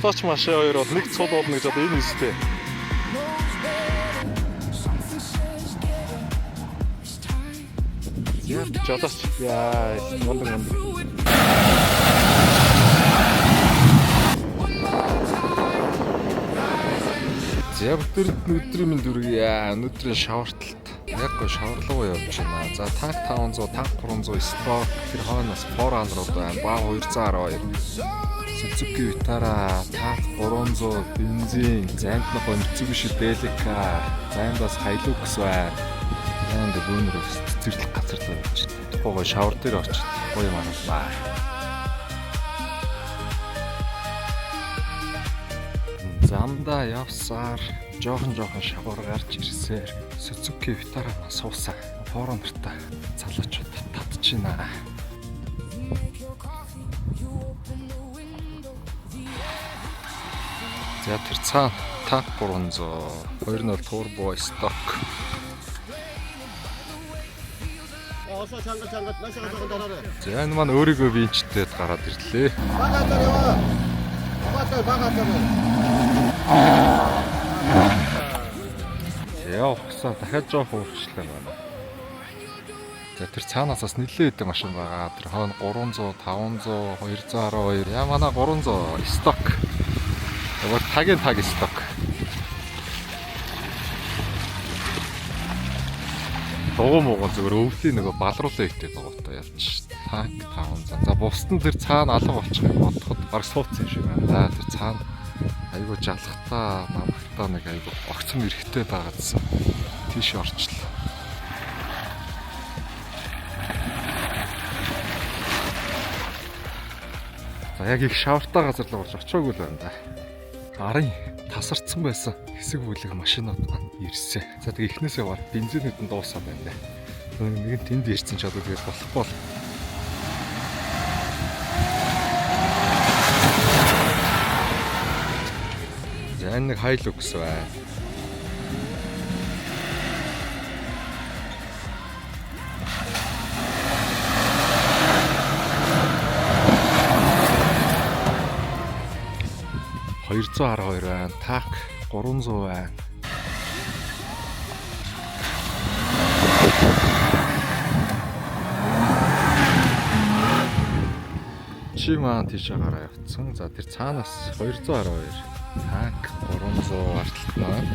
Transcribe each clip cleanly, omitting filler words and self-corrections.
Тооч машин хоёр бол нэг цул уулна гэж одоо энэ үстэй. Knows better. Something says get up. It's time. Яа, жолооч. Яа, мундаг мундаг. Through it. One more time. За бүгдээрэнд нь өдрийн мэнд хүргье. Өнөөдрийн шаварталт яг гоо шаварлуу явж байна. За танк 500, танк 300 сток тэр хойноос 400 байна. Ба 212. Suzuki Vitara, танк 300, бензин, зайд нь гоо Mitsubishi Delica, зайд бас Hilux байна. Яа ингээ бөөнөр бас цэцэрлэг газар руу явж байна. Тухай гоо шавар дээр очиж гоё юм аруулаа. Замдаа явсаар жоохон жоохон шавар гарч ирсээр Suzuki Vitara маань суусан. Форумерта залуучууд татчихна. You make your coffee. You open the window. The За тэр цаана танк 300, 2.0 турбо сток. 어서 장갑 장갑 날씨가 조금 덜하네. За энэ маань өөрийгөө винчтэд гараад ирлээ. 바깥자리 와. 바깥 바깥자리. За ухсаа дахиад жоохон өөрчлөлөө байна. За тэр цаанаас бас нэлээд хэдэн машин байгаа. Тэр хойно 300, 500, 212. Яа манай 300 сток. Тэгвэл тагийн таг сток. Дугуй мууган зүгээр өвлийн нөгөө балруулан ихтэй дугуйтай явчих. Танк 500. За бусд нь тэр цаана алга болчих юм бодоход баг сууцсан юм шиг байна. Да тэр цаана айгуу жалхтаа, намхтаа нэг айгуу огцом эрэхтэй байгаадсан. Тийш орчлоо. За яг их шавартай газар руу орж очиагүй л байна да. Арын тасарцсан байсан хэсэг бүлэг машинууд маань ирсэн. За тэгээ эхнээсээ баг бензинүүд нь дуусаад байна да. Нэг нь тэнд ирсэн ч одоо тэгээд болохгүй бол. За энэ нэг Hilux байна. $212 байна. Так 300 байна. Чи маань тийш гараа явцсан. За тэр цаанаас 212 танк 300 арталт маань.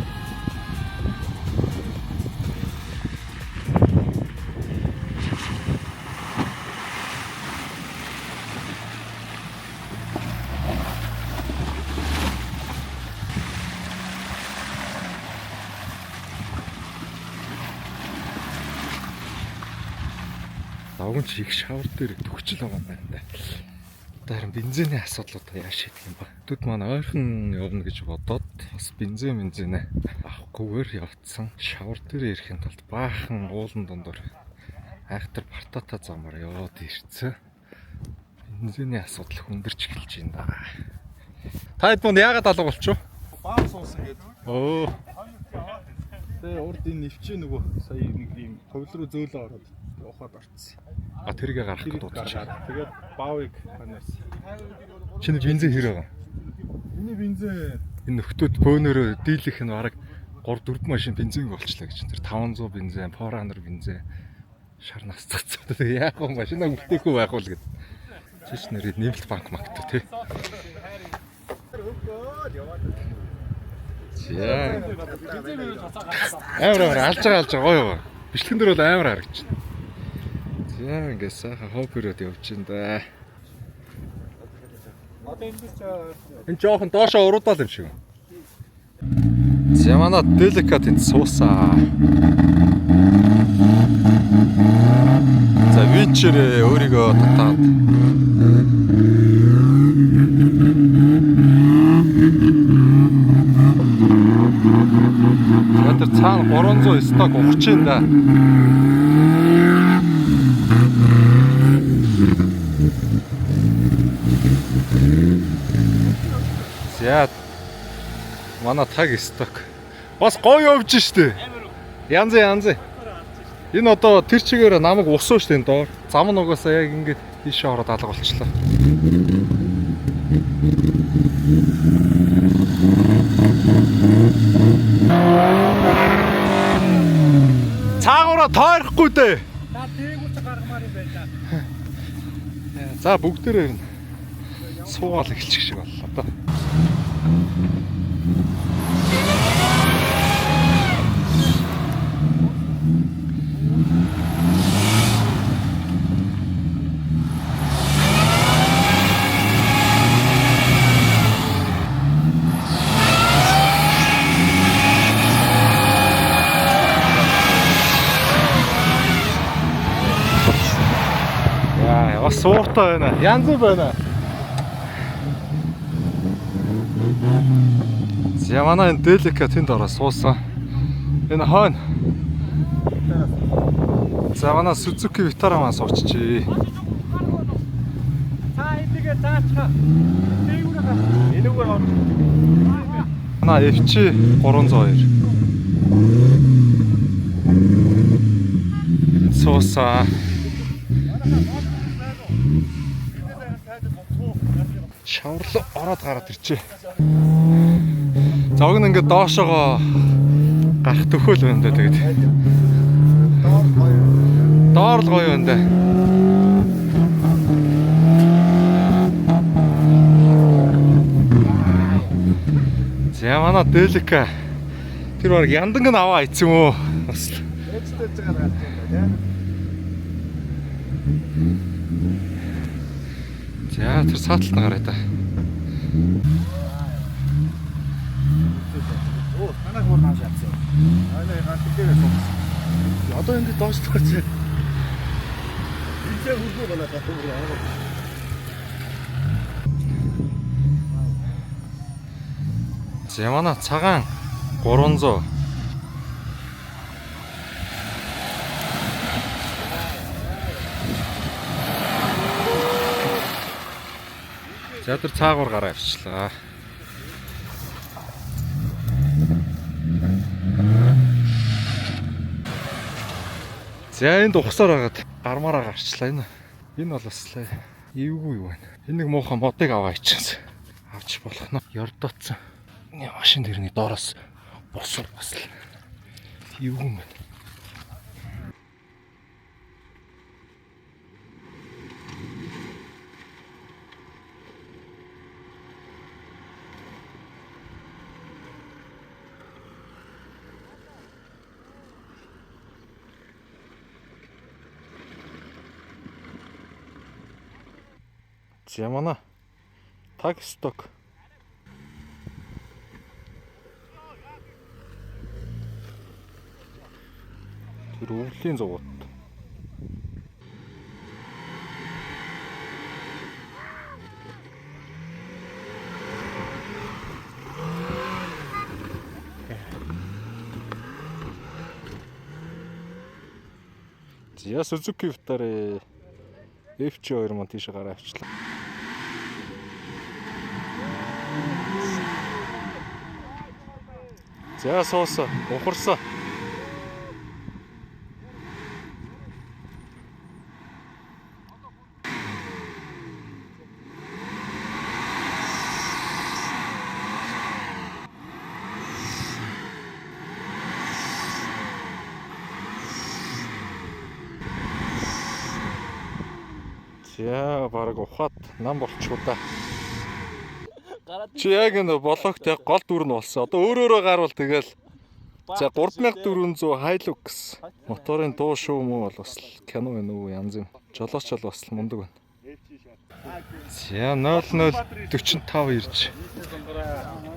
Давган чи их шавар дээр төгчл байгаа юм байна да. Одоо харин бензиний асуудлуудаа яаж шийдэх юм бэ? Төд маань ойрхон явна гэж бодоод бас бензин бензинээ авахгүйгээр явцсан. Шавар дээр ирэхин тулд баахан уулан дундуур айхтар бартата замаар яваад ирсэн. Бензиний асуудал хүндэрч эхэлж байна да. Та хэд мөн яагаад алга болчих вэ? Баав суусан гэдэг. Өө. Тэгээ урд энэ нэвчээ нөгөө сая нэг ийм хувил руу зөөлөө ороод ухаад орцсон. А тэргээ гаргах Тэрийг гэж бодчих. гаргаад тэгээд баавыг ханаас. Чиний бензин хэр байгаа? Миний бензин Энэ нөхдүүд бөөнөрөө дийлэх нь бараг 3 4 машин бензинг болчлаа гэж. Тэр 500 бензин, 400 бензин шар нас цацсан. Тэгээ яах вэ? Машинаа үлдээхгүй байх уу л гэд. Чич нэрээ нэмэлт банк макт тий. За. Амар амар алж байгаа алж байгаа гоё. Бичлэгэн дээр бол амар харагдчихна. За ингээд сайхан хопперод явж байна да. одоо энэ ч Энэ жоохон доошоо уруудаал юм шиг. За манай Delica тэнд суусаа. За винчер өөрийгөө татаад. За тэр цаана 300 сток ухаж байна да. За манай таг сток. Бас гоё явж штэ. Янз янз. Энэ одоо тэр чигээр намайг усуу штэ энэ доор. Зам нь угаасаа яг ингэж ийшээ ороод алга болчлоо. Цаагаараа тойрохгүй дээ. Та дээгүүр ч гаргамаар юм байна. За бүгдээрээ ирнэ. Суугаал эхэлчих шиг боллоо доо. Яа, бас сууртай байна. Янз бүр байна. За манай энэ Делика тэнд ороо суусан. Энэ хойно. За манай Suzuki Vitara маань суучжээ. Та эдгээ заачха. Дээгүүр гар. Энүүгээр орно. Манай FC 302. Суусан. Шаварлаа ороод гараад ирчээ. За уг нь ингээд доошоогоо гарах төхөөл байна даа тэгээд. Доор гоё. Доор л гоё байна даа. За манай Делика тэр баг янданг нь аваа ицсэн үү? Бас л. Ээжтэй байгаа гарч байна тий. За тэр сааталт нь гараа да. Оо, танах бүр нааш авсан. Манай ганц дээрээ суусан. Одоо ингэ доошлох гэж. Эцээ хүргүй байна та бүр арга. За манай цагаан 300. За тэр цаагуур гараа авчлаа. За энд ухсаар хагаад гармаараа гарчлаа энэ. Энэ бол бас л эвгүй юу байна. Энэ нэг муухан модыг аваа ичсэн. Авч болох нь ёрдоцсон. Энэ машин тэрний доороос босуу бас л эвгүй юм байна. За манай таг сток. Тэр өвлийн зугуут. За Suzuki Vitara FC2 маань тийш гараа авчлаа. За суусан, ухарсан. За баг ухаад нам болчихоо да. Чи яг энэ блогт яг гол дүр нь болсон. Одоо өөр өөрө гарвал тэгэл за 3400 Hilux моторын дуу шуу муу бол бас л кино байна уу янз юм. Жолооч бол бас л мундаг байна. За 0045 ирж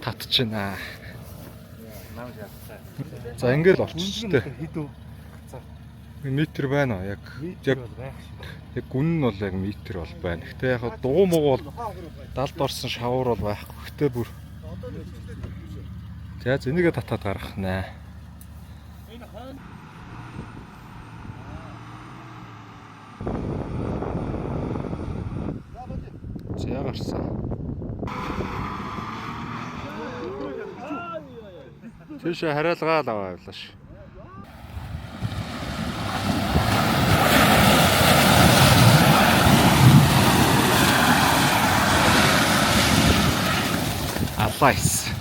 татчихна. За ингээл олчихжээ. Хэдүү? Метр байна уу? Яг яг яг гүн нь бол яг метр бол байна. Гэтэ яг дугуй мууг бол далд орсон шавуур бол байхгүй. Гэтэ бүр За зэнийгээ татаад гаргах нэ. За гарсан. Тийшээ хариалгаа л аваа явлаа ш. Slice.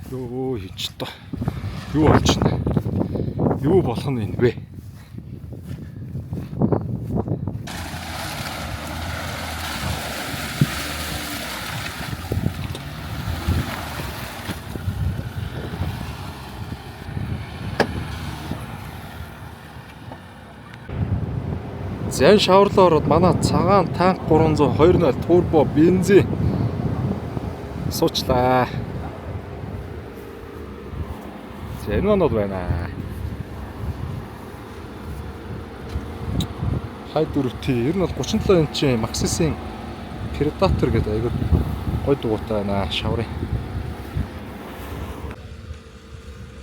Йоо хич та. Юу болж байна? Юу болох нь энэ вэ? За энэ шаварлаа ороод манай цагаан танк 320 турбо бензин суучлаа. За энэ манад байна. Хай 4T ер нь бол 37 инчийн Maxis-ийн Predator гэдэг айгүй гой дугуйтай байна шаврын.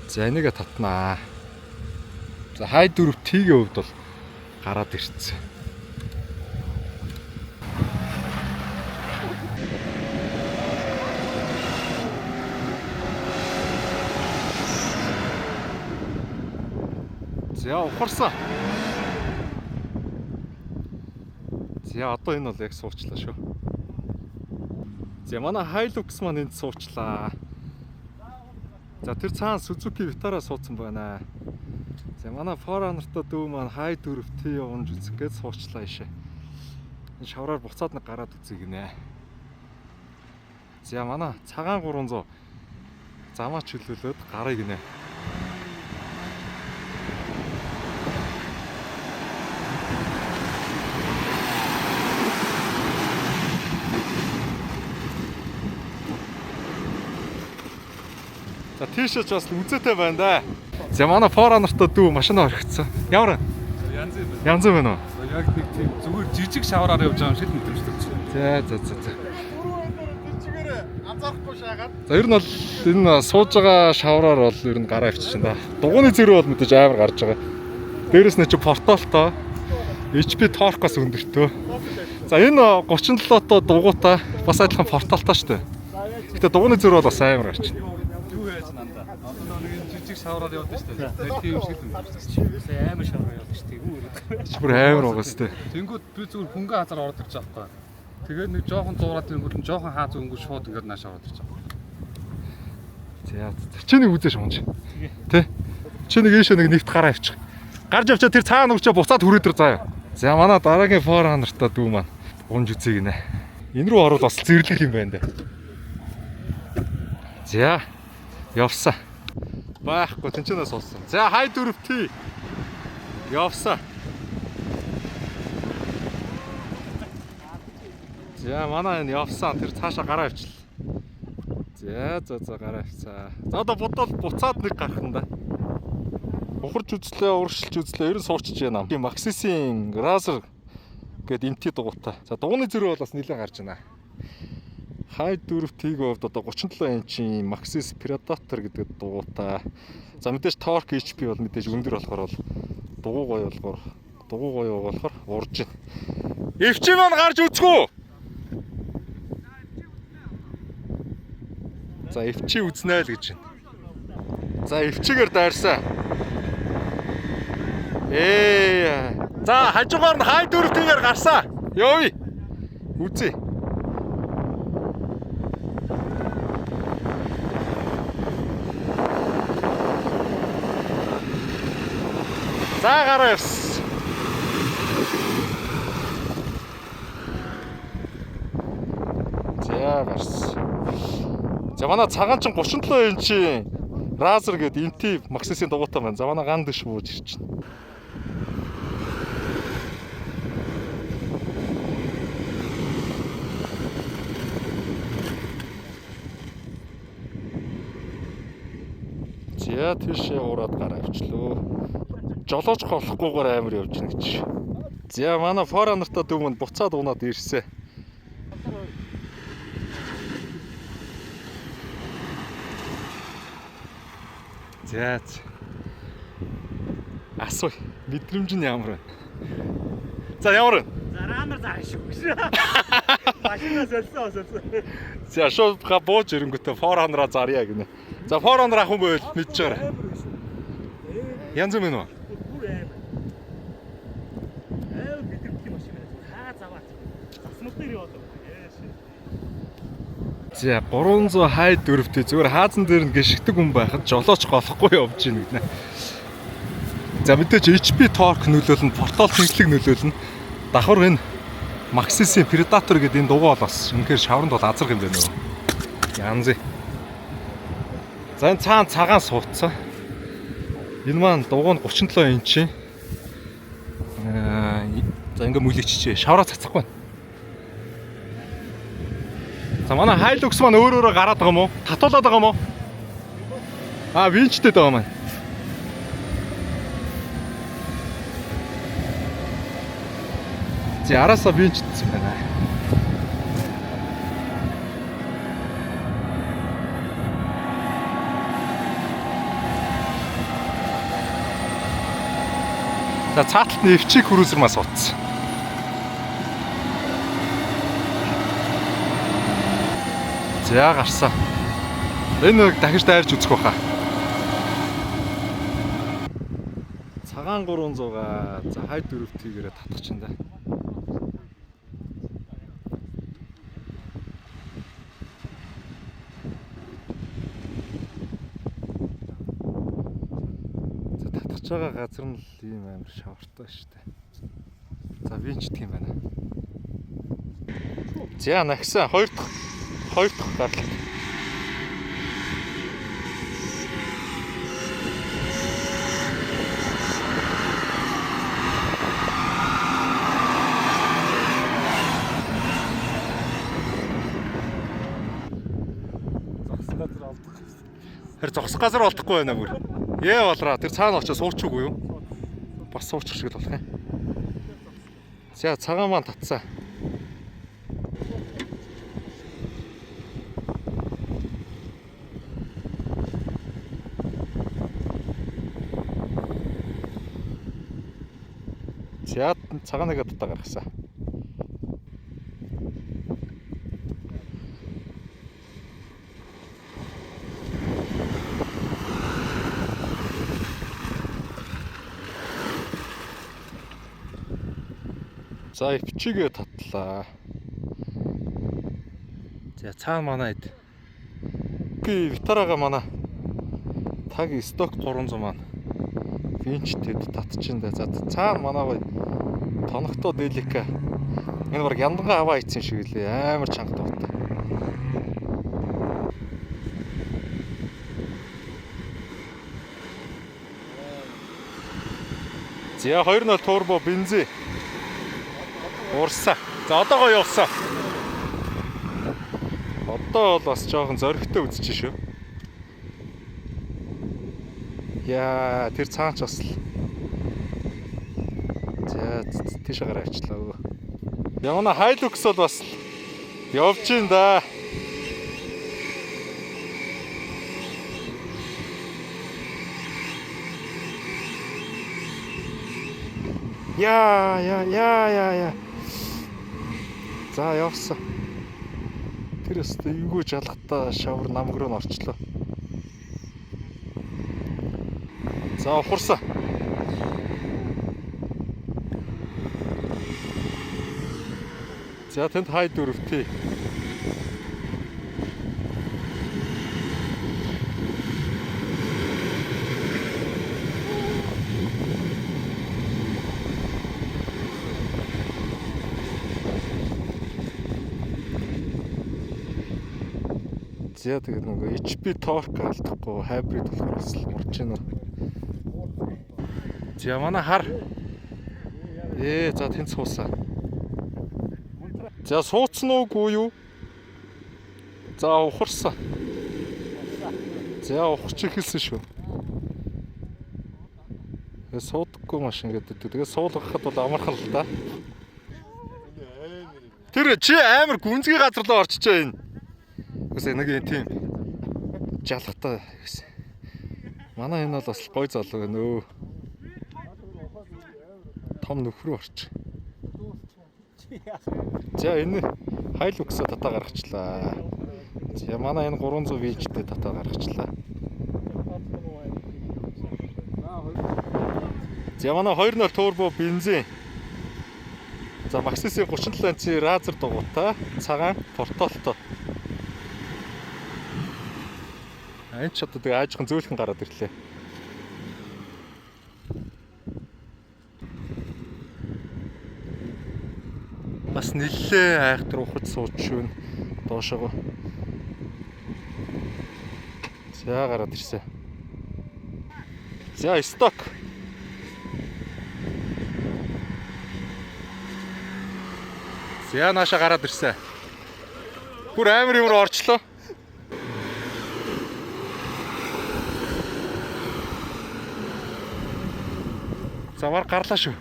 За энийгээ татнаа. За хай 4T-ийн хувьд бол гараад ирсэн. За ухарсан. За одоо энэ бол яг суучлаа шүү. За манай Hilux маань энд суучлаа. За тэр цаана Suzuki Vitara суудсан байна. За манай 4Runner-та дүү маань Hi 4T явуулж үзэх гээд суучлаа ишээ. Энэ шавраар буцаад нэг гараад үзье гинэ. За манай цагаан 300 замаа чөлөөлөөд гарыг гинэ. За тийшээ ч бас үзээтэй байна да. За манай 4Runner-та дүү машина орхицсан. Ямар вэ? Янз юм байна. Янз юм байна уу? Яг нэг тийм зүгээр жижиг шавраар явж байгаа юм шиг л мэдрэмж төрж байна. За за за за. Чигээрээ анзаарахгүй шаагаад. За ер нь бол энэ сууж байгаа шавраар бол ер нь гараа авчиж байна да. Дугууны зэрэг бол мэдээж амар гарч байгаа. Дээрэс нь чи порталтой HP Torque-оос өндөртөө. За энэ 37-тоо дугуйтай бас адилхан порталтай шүү дээ. Гэтэ дугууны зэрэг бол бас амар гарч байна. Юу яаж нандаа. Одоо нэг юм жижиг шавраар явдаг шүү дээ. Яг тийм юм шиг л мэдрэмж төрж байна. Амар шавар явдаг шүү дээ. Юу өрөөд. Бүр амар байгаа шүү дээ. Тэнгүүд би зүгээр хөнгөн хазар ороод ирж байгаа байхгүй. Тэгээд нэг жоохон зуураад тэнгүүд нь жоохон хаа зөнгөө шууд ингээд нааш ороод ирж байгаа. За за. Чи нэг үзээш унж. Тэ? Чи нэг ийшээ нэг нэгт гараа авчих. Гарч авчаа тэр цаана үрчээ буцаад хүрээд ир заяа. За манай дараагийн 4Runner-та дүү маань унж үзье гинэ. Энэ рүү орвол бас зэрлэг юм байна да. За явсан. Байхгүй тэнцэнээс суулсан. За хай 4T. Явсан. За манай энэ явсан. Тэр цаашаа гараа авчлаа. За за за гараа авцаа. За одоо бодвол буцаад нэг гарах нь да. Ухарч үзлээ, урагшилж үзлээ, ер нь суучж байна. Maxis-ийн Razer гээд MT дугуйтай. За дугууны зэрэг бол бас нэлээд гарч байна. Хай 4T-г хувьд одоо 37 инчийн Maxis Predator гэдэг дугуйтай. За мэдээж Torque HP бол мэдээж өндөр болохоор бол дугуй гоё болохоор дугуй гоё болохоор урж байна. Эвчи маань гарч үзэхүү. За эвчи үзнэ л гэж байна. За эвчигээр дайрсан. Ээ. За хажуугаар нь хай 4T-гээр гарсан. Явъя. Үзье. За гараа явсан. За гарсан. За манай цагаан чин 37 инчийн Razer гээд MT Maxis-ийн дугуйтай байна. За манай ган дэш бууж ирж байна. За тийшээ ураад гараа авчлөө. Жолооч болохгүйгээр амар явж гин гэж. За манай 4Runner-та дүүмэнд буцаад унаад ирсэн. За. за. Асуу. Мэдрэмж нь ямар вэ? За ямар вэ? Зараанаар зарах шүү. Машинаа сольсон сольсон. За шууд га бууж ирэнгүүтээ 400-аа зарья гинэ. За 400 авах юм байвал мэдж байгаа. Амар шүү. Янз юм уу? Бүр амар. Амар мэдрэмжтэй машин байна. Хаа заваа. Засмаг дээр яваад байгаа. Яаш. За 300 хай дөрөвтэй зүгээр хаазан дээр нь гიშгдэг хүн байхад жолооч голохгүй явж гин гэнэ. За мэдээж HP torque нөлөөлнө, портал тэнхлэг нөлөөлнө. Давхар энэ Maxis-ийн Predator гэдэг энэ дугуй бол бас үнэхээр шавранд бол азарх юм байна нөгөө. Янз. За энэ цаана цагаан суудсан. Энэ маань дугуй нь 37 инчийн. За ингээ мүлэгчжээ. Шавраа цацахгүй байна. За манай Hilux маань өөр өөрөөр гараад байгаа юм уу? Татуулаад байгаа юм уу? Аа, винчтэй байгаа маань. За араасаа винчдсэн байна. За цааталт нь FC Cruiser маань суудсан. За гарсан. Энэ нэг дахиж дайрч үзэх байхаа. Цагаан 300-аа за хай 4 тийгээрээ татах чинь да. За татгаж байгаа газар нь л ийм амар шавартай шүү дээ. За винчдэг юм байна. За нагсан хоёр дахь гарлалт. Зогсох газар олдох. Тэр зогсох газар олдохгүй байна бүр. Ээ болраа тэр цаана очиж суучаагүй юу? Бас суучих шиг л болох юм. За цагаан маань татсан. За цагаан нэгэ татаа гаргасан. За ивчигээ татлаа. За цаана манай хэд. Би Витарага манай таг сток 300 маань винчтэд татчин да. За цаана манай гоё тоногтой делика. Энэ баг яндангаа аваа ийцэн шиг лээ. Амар чанга дуутай. За 2.0 турбо бензин. Урсаа. За одоо гоё явсан. Одоо бол бас жоохон зоригтой үзэж шүү. Яа, тэр цаанч бас л. За тийш гараа авчлаа. Явна Hilux бол бас л явж ин да. Яа, яа, яа, яа, яа. За явсан. Тэр өстө эвгүй жалгатаа шавар намг руу н орчлоо. За ухарсан. За тэнд хай дөрөвтэй. За тэгээд нөгөө HP torque алдахгүй hybrid болохоор бас л мурж гинэ. За манай хар. За тэнд суусан. За сууцсан уугүй юу? За ухарсан. За ухарч эхэлсэн шүү. Тэгээ суудаггүй машин гэдэг. Тэгээ суулгахад бол амархан л да. Тэр чи амар гүнзгий газар руу орчиж байна. Үгүй нэг юм тийм жалгатай гэсэн. Манай энэ бол бас гой залуу байна өө. Том нөхрөө орч. За энэ Hilux-а татаа гаргачлаа. За манай энэ 300 VH-тэй татаа гаргачлаа. За манай 2.0 турбо бензин. За Maxis-ийн 37 инчийн Razor дугуйтай цагаан портолтой. Энэ ч одоо тэгээ аажхан зөөлхөн гараад ирлээ. Бас нэлээ айхтар ухаж сууж шүүн доошоогоо. За гараад ирсэн. За сток. За нааша гараад ирсэн. Бүр амар юм руу орчлоо. За бар гарлаа шүү.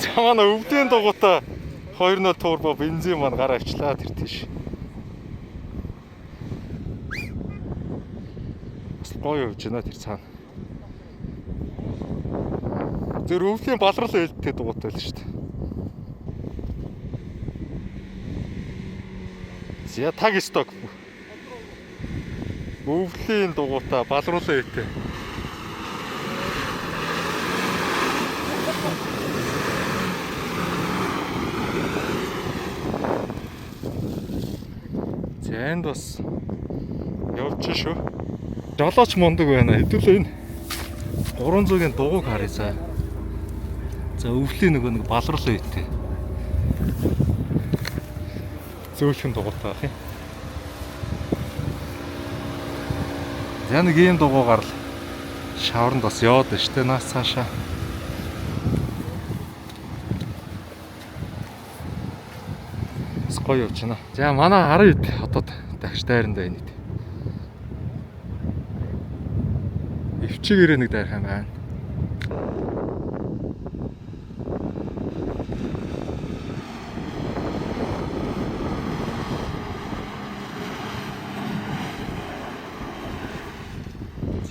За манай өвдийн дугуйтай 2.0 турбо бензин маань гараа авчлаа тэр тийш. Бас гоё явж байна тэр цаана. Зэр өвлийн балрал ээлтэй дугуйтай л шүү дээ. За таг сток. Өвлийн дугуйтай балруулан ээлтэй. За энд бас явж шүү. Жолооч мундаг байна. Хэдүүлээ энэ 300-ийн дугуйг харъя за. За өвлийн нөгөө нэг балруулан ээлтэй. Зөөлхөн дугуйтай байх юм. За нэг ийм дугуй гарал шавранд бас яваад байна штэ наас цаашаа. Бас гоё явж байна. За манай 10 хэд хотод дахиж дайранд байна нийт. Өвчигээрээ нэг дайрах юм байна.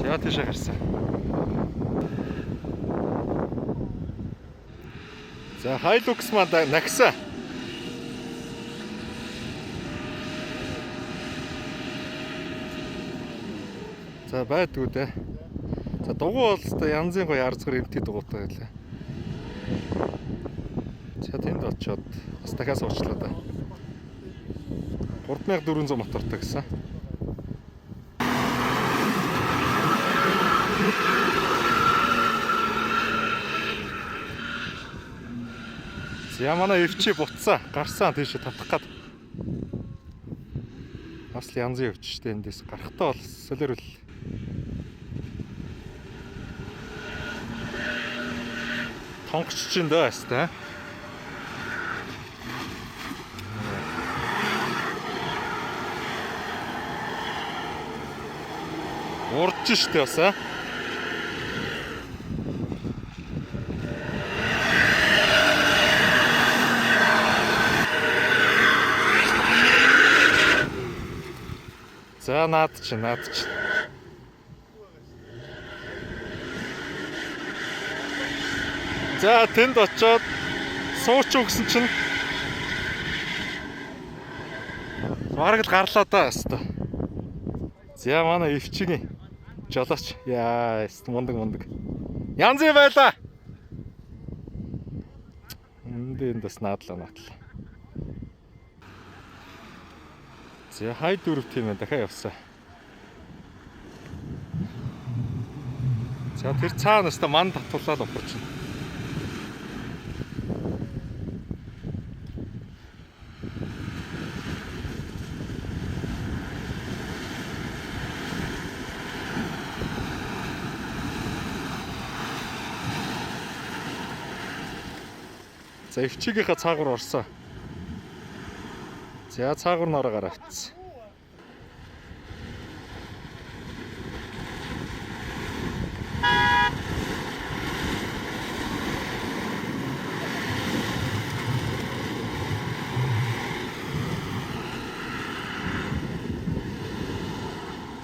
За тийшээ гарсан. За Hilux маань нагсан. За байдгүй дээ. За дугуй бол өстой янзын гоё арзгар эмтий дугуйтай байлаа. За тэнд очиод бас дахиад суучлаа да. 3400 мотортой гэсэн. За манай өвчи буцсан, гарсан тийшээ татах гад. Бас л янзын өвч штэ эндээс гарахтаа бол солиорл. Тонгоч чинь дөө хэвээр. Урж штэ бас аа. За наад чинь наад чинь. За тэнд очиод сууч өгсөн чинь бараг л гарлаа да өстө. За манай өвчгийн жолооч яа өстө мундаг мундаг. Янз юм байла. Энд энд бас наадлаа наадлаа. За хай дөрөв тийм ээ дахиад явсан. За тэр цаана өстө ман татуулаад ухарч. За өвчигийнхаа цаагуур орсон. За цаагуур нороо гараа авчихсан.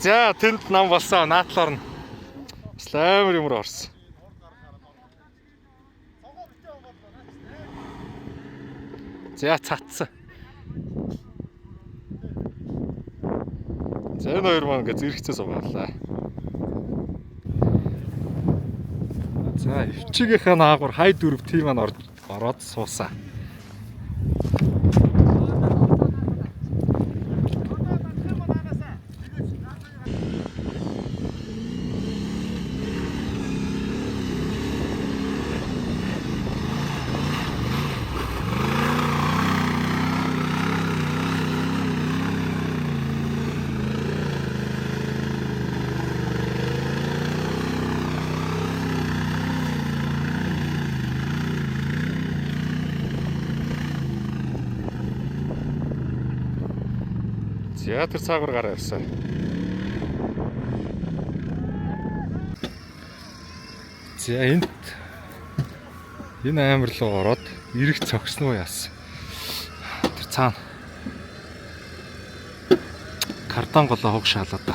За тэнд нам болсон наадлаар нь бас амар юмруу орсон. За цатсан. За энэ хоёр маань ингээ зэрэгцээ суугаалаа. За өвчигийнхаа наагур хай дөрөв тийм маань ороод суусан. За тэр цаагаар гараа явсан. За энд энэ аймар руу ороод эрэг цогсон уу яасан. Тэр цаана картон голоо хуг шаалаа да.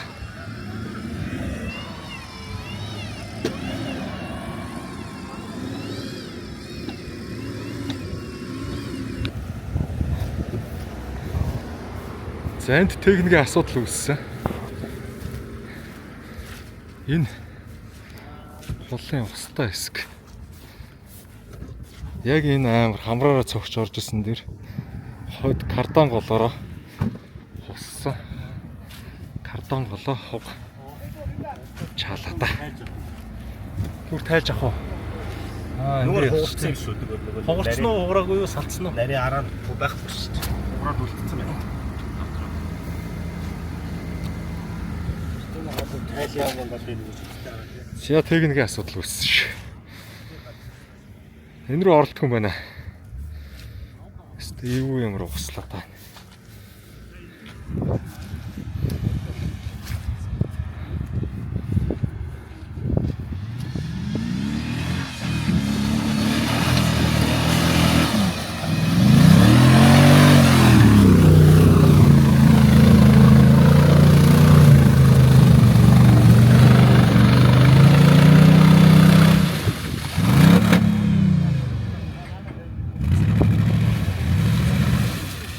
За энд техникийн асуудал үүссэн. Энэ хулын устай хэсэг. Яг энэ аймар хамраараа цогч орж исэн дэр хойд картон голоороо хуссан. Картон голоо хуг чаалаа да. Түр тайлж авах уу? Аа Нөгөө хугарсан юм шүү дээ. Хугарсан уу, хугараагүй юу, салцсан уу? Нарийн араа нь байхгүй шүү дээ. Хугараад үлдсэн байна. За техникийн асуудал үүссэн ш. Энэ рүү оролдох юм байна. Өстө эвгүй юм руу услаа та.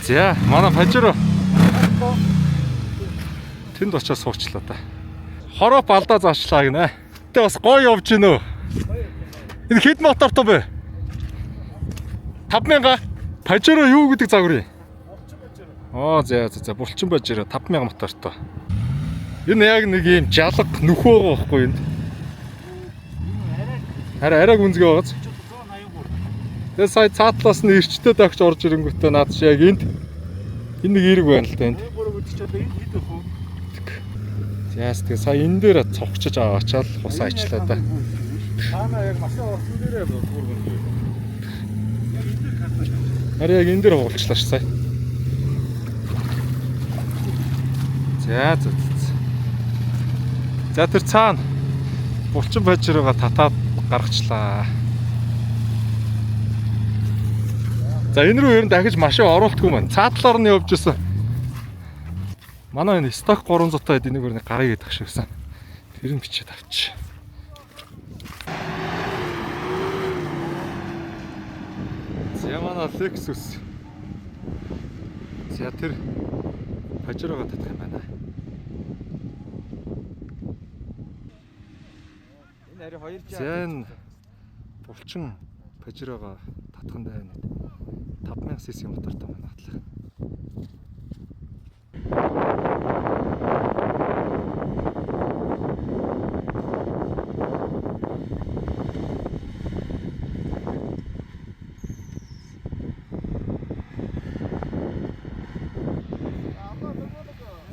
За манай Pajero тэнд очиж суучлаа та. Хороо балдаа заачлаа гинэ. Гэтэ бас гоё явж гинөө. Энэ хэд мотортой бэ? 5000. Pajero юу гэдэг загвар юм? Оо за за за булчин Pajero 5000 мотортой. Энэ яг нэг юм жалга нөхөө байгаа байхгүй энд. Харин арай гүнзгий байгааз. Тэгээ сая цаатлаас нь ирчтэй дагч орж ирэнгүүтээ наад чи яг энд энэ нэг эрэг байна л да энд. Яас тэгээ сая энэ дээр цогчож аваачаал хусаа ичлаа да. Таана яг машин орсон дээрээ бүргэн. Харин яг энэ дээр хугалчлаа ш сая. За за за. За тэр цаана булчин Pajero-га татаад гаргачлаа. За энэ рүү ер нь дахиж машин оруулдаггүй маань. Цаатлаар нь явж исэн. Манай энэ сток 300 таад энийг өөр нэг гарыг идэх шиг байсан. Тэр нь бичээд авчи. За манай Lexus. За тэр Pajero-го татах юм байна. Энэ арай 2 За энэ булчин Pajero-го татах нь байна. 5000 cc мотортой манай атлах.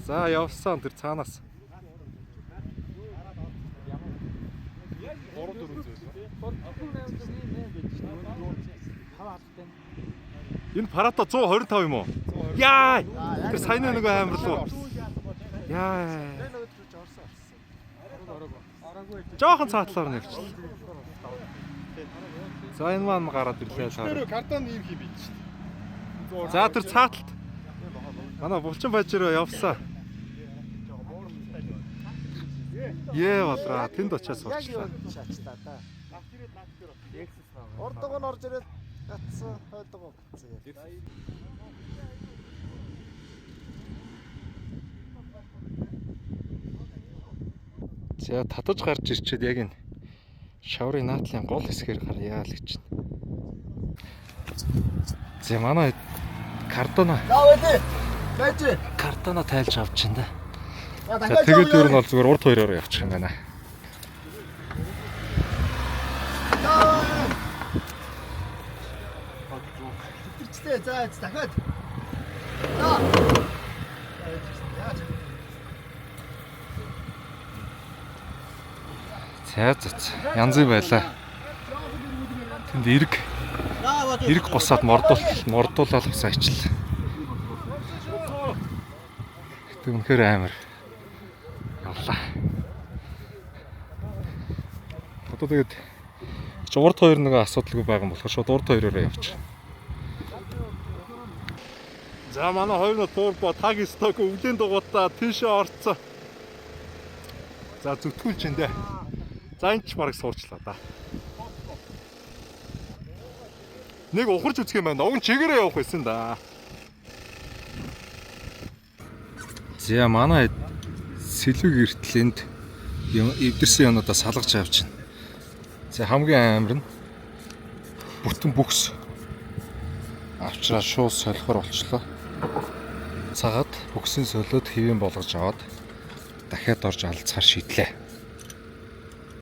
За явсан тэр цаанаас. 3 4 зүйл. Энэ Парата 125 юм уу? Яа! Тэр саяны нөгөө амир руу. Яа. Жохон цаатлаар нь явчихлаа. За энэ маань гараад ирлээ л Тэр картон ийм юм биш шүү дээ. За тэр цааталт. Манай булчин Pajero явсан. Ее болраа тэнд очиад суучлаа. Шаачлаа да. Урдгоо нь орж ирээд гатсан, хойдгоо гатсан. За татаж гарч ирчээд яг энэ шаврын наадлын гол хэсгээр гарьяа л гэж байна. За манай Кардана. Кардана тайлж авч байна да. За тэгээд ер нь бол зүгээр урд хоёроор явчих юм байна. За дахиад. За за за. Янз бүр байлаа. Тэнд эрг эрг гусаад мордуул мордуулаад бас ачлаа. Гэтэ үнэхээр амар. Явлаа. Одоо тэгээд чи урд хоёр нэг асуудалгүй байгаа юм болохоор шууд урд хоёроор явчих. За манай хоёр нь турбо таг сток өвлийн дугуйтаа тийшээ орцсон. За зүтгүүлж ин дээ. За энэ ч бараг суурчлаа да. Нэг ухарч үзэх юм байна. Уг нь чигээрээ явах байсан да. За манай сэлвэг эртэл энд эвдэрсэн юмнуудаа салгаж авч байна. За хамгийн амар нь бүтэн бүкс авчраа шууд солихор болчлоо. Цагаад бүксийн солиод хэвэн болгож аваад дахиад орж алцахар шийдлээ.